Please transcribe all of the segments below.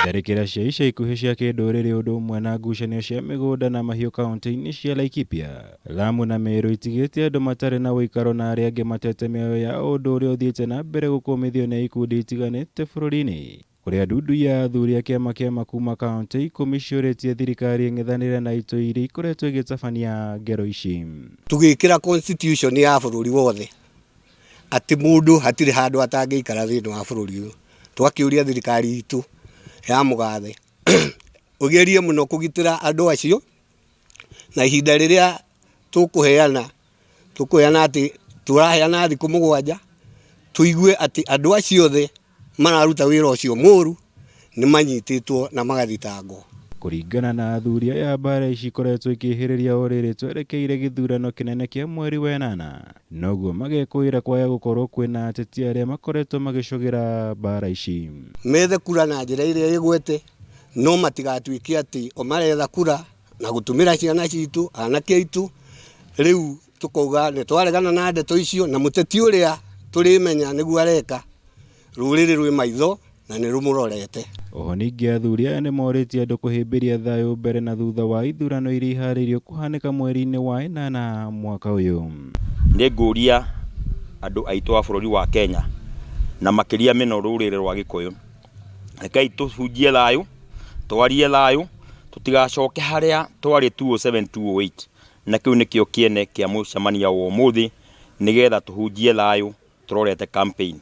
Tharĩkĩra cia ica ikuhĩ cia kĩndũrĩrĩ ũndũ ũmwe na ngucanio cia mĩgũnda na mahiũ kaunti-inĩ cia Laikipia, Lamu na Meru itigĩte andũ matarĩ na ũikaro na arĩa angĩ matete mĩoyo yao ũndũ ũrĩa ũthiĩte na mbere gũkũmithio nĩ ikundi itiganĩte bũrũri-inĩ. Kũrĩa ndundu ya athuri a kĩama kĩama kuma kaunti ikũmi ciũrĩtie thirikari ĩng'ethanĩre na itoi iria ikoretwo igĩtabania ngero ici. Tũgĩkĩra constitution ya bũrũri wothe atĩ mũndũ hatirĩ handũ atangĩikara thĩinĩ wa bũrũri ũyũ. Twakĩũria thirikari itũ ya mũgathe ĩgerie mũno kũgitĩra andũ acio, na ihinda rĩrĩa tũkũheana, tũkũheana atĩ tũraheana thikũ mũgwanja, tũigue atĩ andũ acio othe mararuta wĩra ũcio mũru nĩ manyitĩtwo na magathitangwo. Kũringana na athuri aya mbara ici ikoretwo ikĩhĩrĩria o rĩrĩ twerekeire gĩthurano kĩnene kĩa mweri wa ĩnana, noguo magekũĩra kwaya gũkorwo kwĩna ateti arĩa makoretwo magĩcogera mbara ici. Methe kura na njĩra ĩrĩa ĩgwete, no matigatuĩke atĩ o maretha kura na gũtũmĩra ciana citũ, anake aitũ, rĩu tũkauga nĩ twaregana na ndeto icio, na mũteti ũrĩa tũrĩmenya nĩguo areka, rũrĩrĩ rwĩ maitho na nĩ rũmũrorete. Oho ningĩ athuri aya nĩ morĩtie andũ kũhĩmbĩria thayũ mbere na thutha wa ithurano iria iharĩirio kũhanĩka mweri-inĩ wa ĩnana mwaka ũyũ. Nĩ ngũria andũ aitũ a bũrũri wa Kenya na makĩria mĩno rũrĩrĩ rwa Gĩkũyũ, rekei tũhunjie thayũ, twarie thayũ, tũtigacoke harĩa twarĩ 2007 2008 na kĩu nĩkĩo kĩene kĩa mũcemanio wa ũmũthĩ, nĩgetha tũhunjie thayũ tũrorete campaign.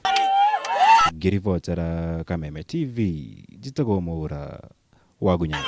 Ngĩribotera Kameme TV, njĩtagwo Mwaura wa Gunya.